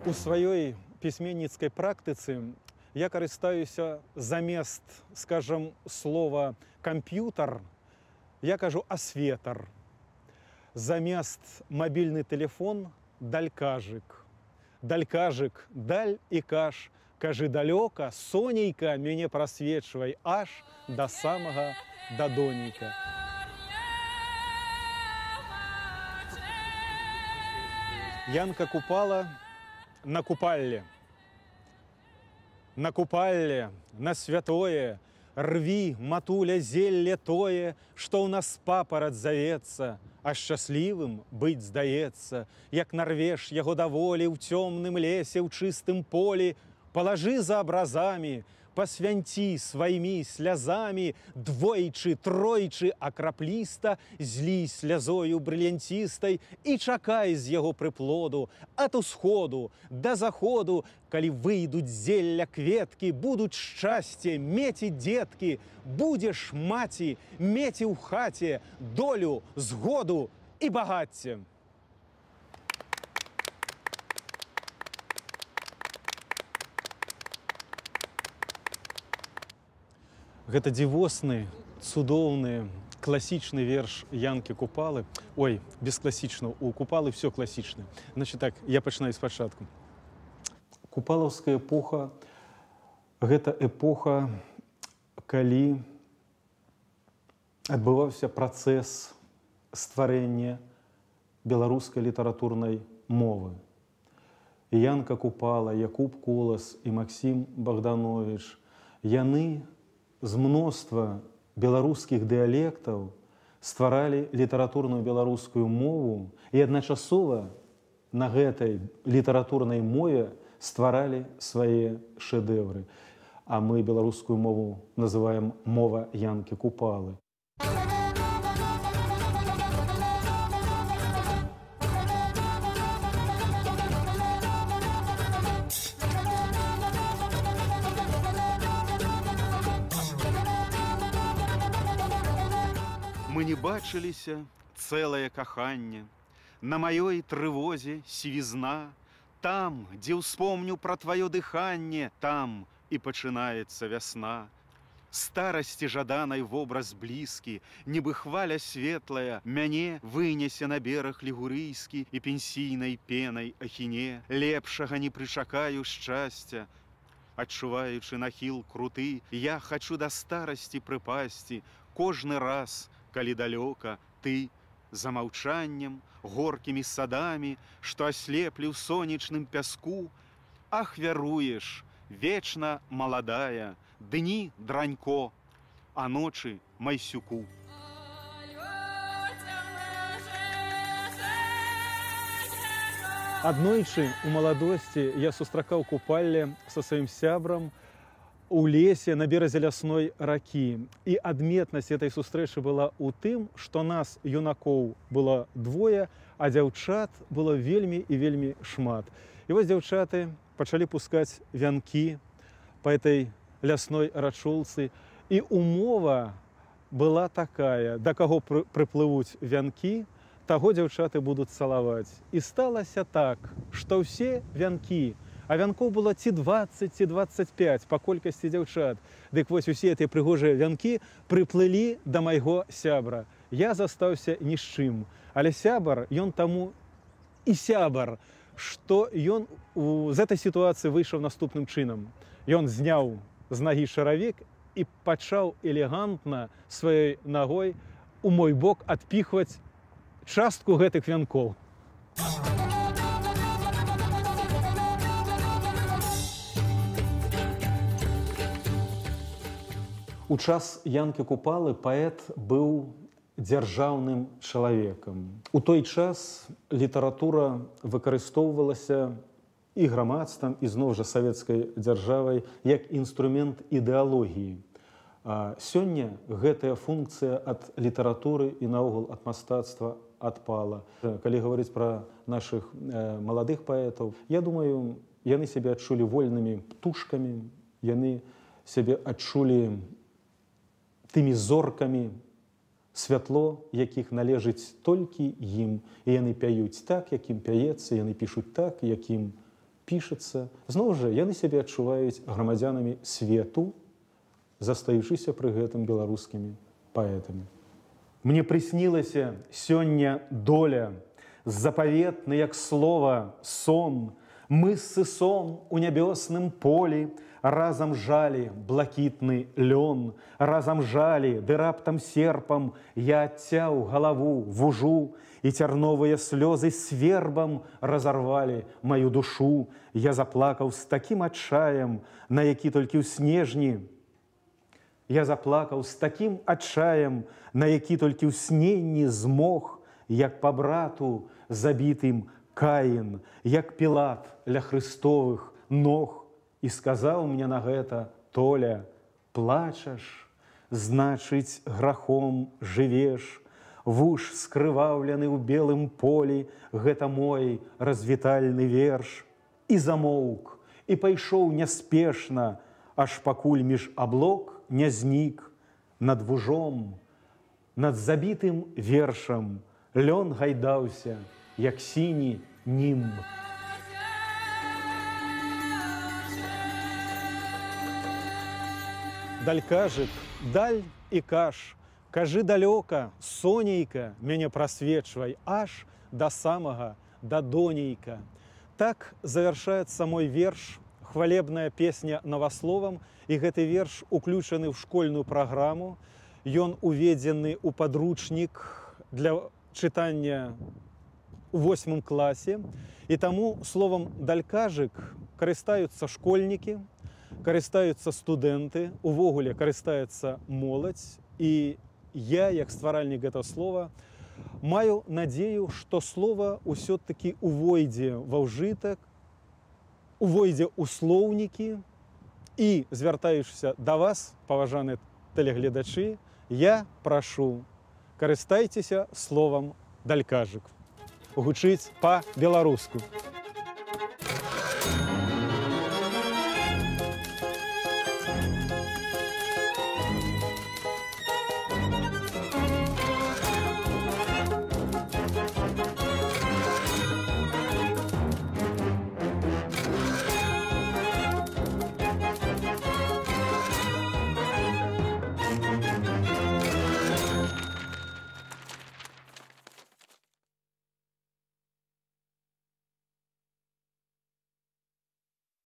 У сваёй пісьменніцкай практыцы я карыстаюся замест, скажам, слова камп'ютар, я кажу асветар. Замест мабільны тэлефон далькажык. Далькажык, даль і каш, кажы далёка, сонейка, мяне прасвечвай аж да самага дадонейка. Янка Купала на Купалле. На Купалле, на святое, рви, матуля, зелле тое, што ў нас папараць завецца, а шчаслівым быць здаецца, як нарвеш яго даволі ў цёмным лесе, ў чыстым полі, палажы за абразамі, пасвянці сваімі слязамі, двойчы, тройчы, а крапліста злі слязою брыльянцістай і чакай з яго прыплоду, ад усходу да заходу, калі выйдуць зелля кветкі, будуць шчасце меці дзеткі, будзеш маці меці ў хаце долю, згоду і багацце. Гэта дзівосны, цудоўны, класічны верш Янкі Купалы. Ой, без класічнага, у Купалы всё класічнае. Значит так, я пачынаю спачатку. Купалаўская эпоха гэта эпоха, калі адбываўся працэс стварэння беларускай літаратурнай мовы. Янка Купала, Якуб Колас і Максім Багдановіч, яны з мноства беларускіх дыялектаў стваралі літаратурную беларускую мову і адначасова на гэтай літаратурнай мове стваралі свае шэдэвры. А мы беларускую мову называем мова Янкі Купалы. Мы не бачыліся цэлае каханне, на маёй трывозе сівізна, там, дзе ўспомню пра тваё дыханне, там і пачынаецца вясна. Старасці жаданай вобраз блізкі, нібы хваля светлая, мяне вынесе на бераг лігурыйскі і пенсійнай пенай ахіне, лепшага не прычакаю шчасця. Адчуваючы нахіл круты, я хачу да старасці прыпасці кожны раз, калі далёка ты за маўчаннем, горкімі садамі, што аслеплі ў сонечным пяску, ахвяруеш, вечна маладая, дні дранько, а ночы майсюку. Аднойчы у маладосці я сустракаў Купалле са сваім сябрам у лесе на беразе лясной ракі. І адметнасць этой сустрэчы была ў тым, што нас, юнакоў, было двое, а дзяўчат было вельмі і вельмі шмат. І вось дзяўчаты пачалі пускаць вянкі па этой лясной рачулцы. І умова была такая: да каго прыплывуць вянкі, таго дзяўчаты будуць цалаваць. І сталася так, што ўсе вянкі, а вянкоў было ці 20, ці 25 па колькасці дзяўчат. Дык вось усе гэтыя прыгожыя вянкі прыплылі да майго сябра. Я застаўся ні з чым. Але сябар, ён таму і сябар, што ён з этой сітуацыі выйшаў наступным чынам. Ён зняў з нагі шаравік і пачаў элегантна сваёй нагой у мой бок адпіхваць частку гэтых вянкоў. У час Янкі Купалы паэт быў дзяржаўным чалавекам. У той час літаратура выкарыстоўвалася і грамадствам, і зноў жа савецкай дзяржавай як інструмент ідэалогіі. А сёння гэтая функцыя ад літаратуры і наогул ад мастацтва адпала. Калі гаварыць пра нашых маладых паэтаў, я думаю, яны сябе адчулі вольнымі птушкамі, яны сябе адчулі тымі зоркамі, святло якіх належыць толькі ім, і яны пяюць так, як ім пяецца, яны пішуць так, як ім пішацца. Зноў жа, яны сябе адчуваюць грамадзянамі свету, застаючыся пры гэтым беларускімі паэтамі. Мне прыснілася сёння доля, запаветны, як слова, сон. Мы з сысом у нябёсным полі разам жалі блакітны лён, разам жалі, ды раптам серпам я адцяў галаву вужу, і цярновыя слёзы свербам разарвалі маю душу. Я заплакаў з такім адчаем, на які толькі ў снежні. Я заплакаў з такім адчаем, на які толькі ў сненні змог, як па брату забітым Каін, як Пілат ля Хрыстовых ног. І сказаў мне на гэта Толя: плачаш, значыць, грахом жывеш, вуж скрываўлены ў белым полі, гэта мой развітальны верш. І замоўк, і пайшоў няспешна, аж пакуль між аблок не знік, над вужом, над забітым вершам лён гайдаўся, як сіні німб. Далькажык, даль і каш, кажы далёка, сонейка, мяне прасвечвай аж да самага, да донейка. Так завяршаецца мой верш, хвалебная песня новасловам, і гэты верш уключаны ў школьную праграму. Ён уведзены ў падручнік для чытання у 8 класе. І таму словам далькажык карыстаюцца школьнікі, карыстаюцца студэнты, увогуле карыстаецца моладзь. І я, як стваральнік гэтага слова, маю надзею, што слова ўсё-такі увойдзе ва ўжытак, увойдзе ў слоўнікі. І, звяртаючыся да вас, паважаныя тэлегледачы, я прашу, карыстайцеся словам далькажык. Гучыць па-беларуску.